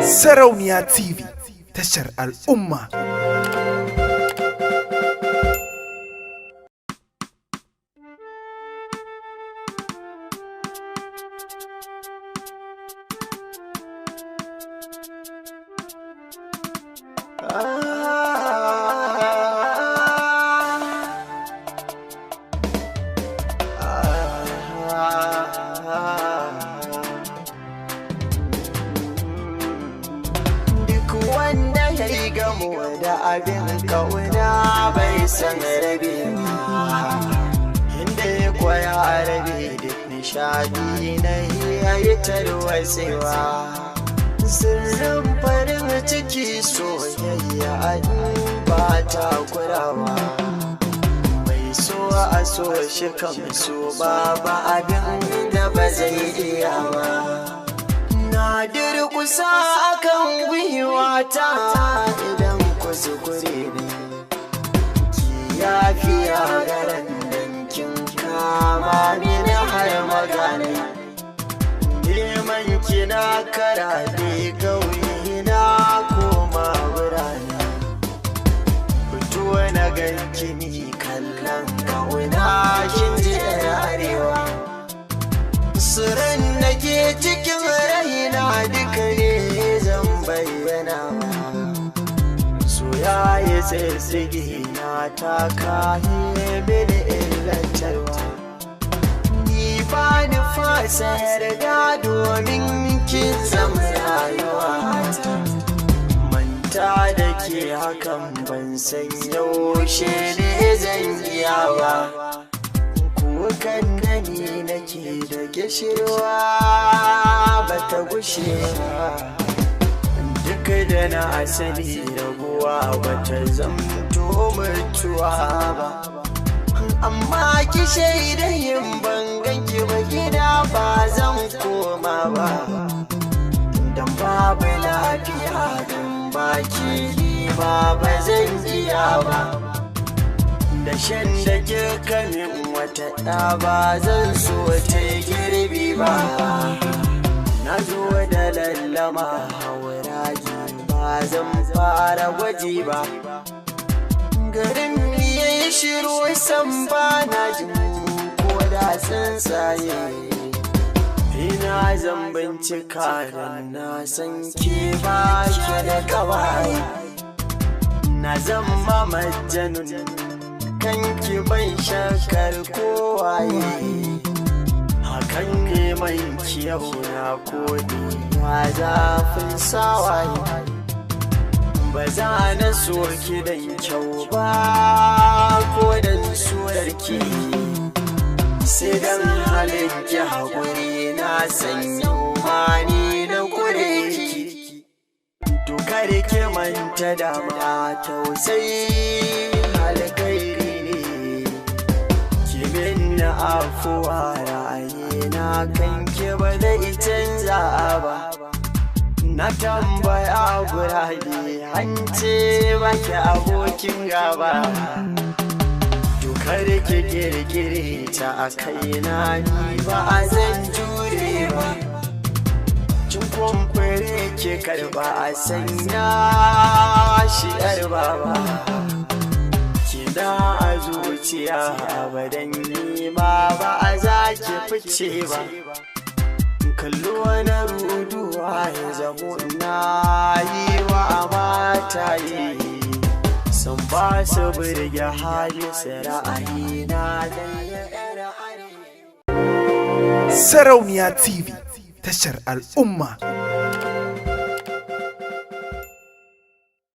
Sarauniya TV, tashar al'umma. Duk wanda ya yi gamo da abin kauna bai san rabewa, inda ya kwaya rabe duk nishadi na yayi tarwatsewa. Sirrin farin ciki soyayya in ba ta kurawa, mai so a so shi kam so ba abin da ba zai iya ba. Na durƙusa akan gwiwata idan kuskure ne, ki yafiya garan dankin kama mini har magana. Neman ki na karaɗe ƙauye na koma birane. Fito na ganki ni kallon ƙauna, kin ji 'yar arewa. Suran da ke cikin raina duka ne zan bayyana. So ya yi tsitsige na taka mini illantarwa. Ni ba ni fasa yarda domin kin zama rayuwa. Manta da ke hakan ban san yaushe ne zan iya ba. Kukan da ni nake da gishirwa ba ta gushe ba. Duk da na asali rabuwa ba ta zamto mutuwa ba, amma ki shaida yin banganki ba gida ba zan koma ba. Dan babu lafiya dan baki ba ba zan iya ba. Da shan da kika min wata ɗa ba zan so ta girbi ba. Na zo da lallama hauraji ba zan fara gwaji ba. Garin ya yi shiru san ba na jin ko da tsuntsaye. Ina zan bincika don na san ke ba ke da kawai. Na zama majanun kanki, ban shakar kowaye. Hakan neman kiyau na kodi ya zafin sawaye. Ba za na so ki dan kyau ba ko dan surarki, sai dan halin ki. Haƙuri na san yau ma ni na kure ki. To kare ki manta da ma tausayi alkhairi ne. Ki na afuwa, ra'ayina kanki ba zai canza ba. Na tambaya gurabe an ce baki abokin gaba. To kare ki kirkire ta a kaina, ni ba a zan jure ba. Cin kwamfure ke karba a sanya shi yar baba. Kina a zuciya abadan, nima ba a za ki fice ba. Kallo na ruduwa ya zamo na yi wa mata yi sun ba su burge hali su ra'ayi na dan. Sarauniya TV, tashar al'umma.